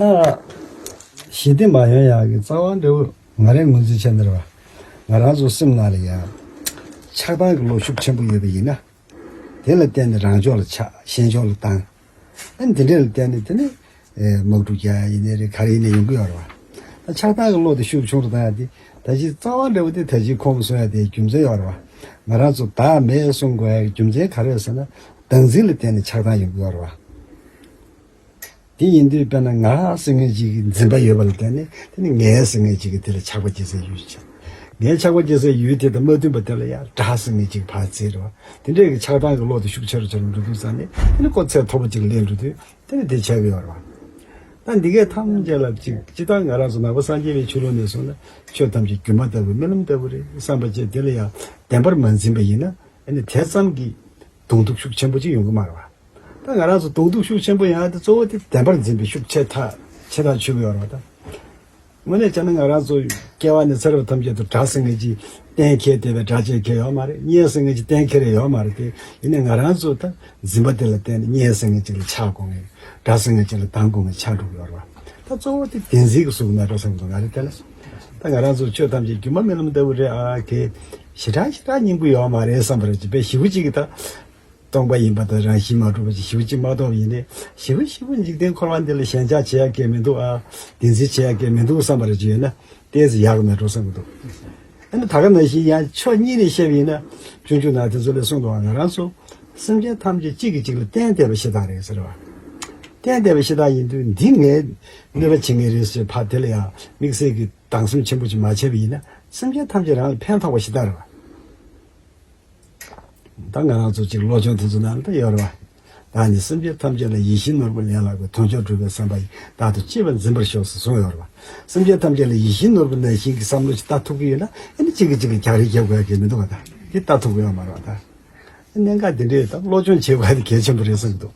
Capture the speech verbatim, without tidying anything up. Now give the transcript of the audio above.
ཞི་བདེ་མ་ཡོང་ཡག་གི་རྩ་བ་འདྲ་བོ་ང་རའི་ངོས་འཛིན་བྱས་ན་རེད་བ། ང་རང་ཚོ་སེམས་ནང་ལ་ཡང་ཆགས་སྡང་གི་བློ་ཤུགས་ཆེན་པོ་ཡོད་པ་ཡིན་ན། དེ་ལ་བརྟེན་ནས་རང་ཕྱོགས་ལ་ཆགས་གཞན་ཕྱོགས་ལ་སྡང་། ཨ་ནི་དེ་འདྲ་ལ་བརྟེན་ནས་དེ་ནི་ཨེ་དམག་འཁྲུག་རྒྱག་ཡ་ཡིན་ནའི་རེད། ག་རེ་ཡིན་ནའི་ཡོང་གི་ཡོད་རེད་བ། ད་ཆགས་སྡང་གི་བློ་དེ་ཤུགས་ཆུང་རུ་བཏང་ཡ་དེ་ད་ཅི་རྩ་བ་འདྲ་བོ་དེ་ད་ཅི་ཁོམ་སོང་ཡ་དེ་རྒྱུ་མཚན་ཡོད་རེད་བ། ང་རང་ཚོ་བདག་མེད་གསུང་དགོས་ཡ་གི་རྒྱུ་མཚན་ག་རེ་ཟེར་ན། བདག་འཛིན་ལ་བརྟེན་ནས་ཆགས་སྡང་ཡོང་གི་ཡོད་རེད་བ། དེ་ཡིན་དུས་དཔེར་ན་ང་ཟེར་མཁན་ཅིག་གི་འཛིན་པ་ཡོད་པ་ལ་བརྟེན་ནས་དེ་ནི་ངའི་ཟེར་མཁན་ཅིག་གི་དེ་ལ་ཆགས་པ་སྐྱེ་སའི་ཡུལ་ཅིག་ངའི་ཆགས་པ་སྐྱེ་སའི་ཡུལ་དེ་དང་མ་མཐུན་པ་དེ་ལ་ཡང་དགྲ་ཟེར་མཁན་ཅིག་ཕར་འཛིན་རེད་བ། དེ་འདྲའི་གི་ཆགས་སྡང་གི་བློ་དེ་ཤུགས་ཆེ་རུ་ཆེ་རུ་འགྲོ་དུས་ཙང་ནས་དེ་ནི་ཁོ་ཚད་མཐོ་པོ་ཅིག་སླེབས་འགྲོ་དུས་དེ་ནི་དེ་ཆགས་ཀྱི་ཡོད་རེད་བ། ད་འདི་གའི་ཐམས་ཅད་ལ་ཅིག་སྤྱིར་བཏང་ང་རང་ཚོ་ནང་པ་སངས་རྒྱས་པའི་ཆོས་ལུགས་ནས་གསུངས་ན་ཆོས་ཐམས་ཅད་སྒྱུ་མ་ལྟ་བུ་རྨི་ལམ་ལྟ་བུ་རེད་བསམ་པ་བཅས་དེ་ལ་ཡང་བདེན་པར་མ་འཛིན་པ་ཡིན་ན་ཨ་ནི་དེ་ཙམ་གྱིས་གདོང་གཏུག་ཤུགས་ཆེན་པོ་ཅིག་ཡོང་གི་མ་རེད་བ། ད་ང་རང་ཚོ་གདོང་གཏུག་ཤུགས་ཆེན་པོ་ཡོང་ཡ་དེ་གཙོ་བོ་དེ་བདེན་པར་འཛིན་པའི་ཤུགས་ཆེ་ཐག་ཆེ་ཐག་ཆོད་ཀྱི་ཡོད་རེད་བ་ད། དངོས་གནས་བྱས་ན་ང་རང་ཚོ་སྐྱེ་བ་ནས་ཚེ་རབས་ཐམས་ཅད་དུ་དགྲ་ཟེར་མཁན་ཅིག་གཏན་འཁེལ་བསྡད་པའི་དགྲ་ཅིག་འཁེལ་ཡོད་མ་རེད། གཉེན་ཟེར་མཁན་ཅིག་གཏན་འཁེལ་རེ་ཡོད་མ་རེད་དེ། ཡིན་ནའི་ང་རང་ཚོ་ད་འཛིན་པ་དེ་ལ་བརྟེན་ནས་གཉེན་ཟེར་མཁན་ཅིག་ལ་ཆགས་དགོས་མཁན། དགྲ་ཟེར་མཁན་ཅིག་ལ་སྡང་དགོས་མཁན་ཆགས་འགྲོ་གི་ཡོད་རེད་བ། ད་གཙོ་བོ་དེ་བདེན་འཛིན་གྱི་གཟུགས་མེད་འགྲོ་བསམ་གྱི་འདུག་ང་རེ་བལྟས་ན། ད་ང་རང་ཚོ་ཆོས་ཐམས་ཅད་སྒྱུ་མ་རྨི་ལམ་ལྟ་བུ་རེད་ཨ། གལ་ཞེ་དྲག་ཞེ་དྲག་སྙིང་པོ་ཡོད་མ་རེད་བསམ་པ་རེད་ཅེས་པའི་ཞེ་པོ་ཅིག་གིས་ད། སྟོང་པ་ཡིན་པ་དང་རང་བཞིན་མ་གྲུབ་པ་ཅིག་ཞེ་པོ་ཅིག་མ་རྟོགས་པ་ཡིན་ནའི་ཞེ་པོ་ཞེ་པོ་འཇིག་རྟེན་འཁོར་བ་འདི་ལ་ཞེན་ཆགས་བྱེད་ཡ་གལ་མི་འདུག་ཨ། བདེན་འཛིན་བྱེད་ཡ་གལ་མི་འདུག་བསམ་པ་རེ་ཅིག་ཡོད་ན་ཏོག་ཙམ་ཡག་གི་མེད་འགྲོ་བསམ་གྱི་འདུག་ཨ་ནི་ད་ག་ནང་བཞིན་ཡང་ཕྱོགས་གཉིས་ནས་བཤད་པ་ཡིན་ན་སྤྱོད་འཇུག་ནང་དེ་ཚོ་ལས་གསུངས་འདུག་ཨ། ང་རང་ཚོ་སེམས་ཅན་ཐམས་ཅད་གཅིག་གིས་གཅིག་ལ་བརྟེན་བསྡད་པ་ཤ་སྟག་རེད་ཟེར་བ། བརྟེན་བསྡད་པ་ཤ་སྟག་ཡིན་དུས་འདི་ངའི་གནོད་པ་བྱེད་མཁན་རེད་ཟེར་ཕར་དེ་ལ་ཡང་དམིགས་བསལ་གྱི་སྡང་སེམས་ཆེན་པོ་ཅིག་མ་བྱས་པ་ཡིན་ན་སེམས་ཅན་ཐམས་ཅད་རང་ལ་ཕན་ཐོགས་པ་ཤ་སྟག་རེད་བ། ད་ང་རང་ཚོ་གཅིག་བློ་སྦྱོང་དེ་ཚོ་ནང་ལ་ད་ཡོད་རེད་བ། བདག་ནི་སེམས་ཅན་ཐམས་ཅད་ལ་ཡིད་བཞིན་ནོར་བུ་ལེན་ལགས་པའི་དོན་མཆོག་སྒྲུབ་པའི་བསམ་པ་ཡིས་བདག་ཏུ་གཅེས་པར་འཛིན་པར་ཤོག་ཟེར་གསུངས་ཡོད་རེད་བ། སེམས་ཅན་ཐམས་ཅད་ལ་ཡིད་བཞིན་ནོར་བུ་ནང་བཞིན་གྱི་བསམ་བློ་ཞིག་ལྟ་ཐུབ་ཀྱི་ཡོད་ན་ཨ་ནི་གཅིག་གིས་གཅིག་ལ་རྒྱག་རེས་རྒྱབ་དགོས་ཡ་གལ་མི་འདུག་བ། ད་འདི་ལྟ་ཐུབ་ཀྱི་ཡོད་མ་རེད་བ། ད་གནད་འགག་འདི་འདྲའི་ད་བློ་སྦྱོང་བྱེད་དགོས་ཡ་དེ་གལ་ཆེན་པོ་རེད་བསམ་གྱི་འདུག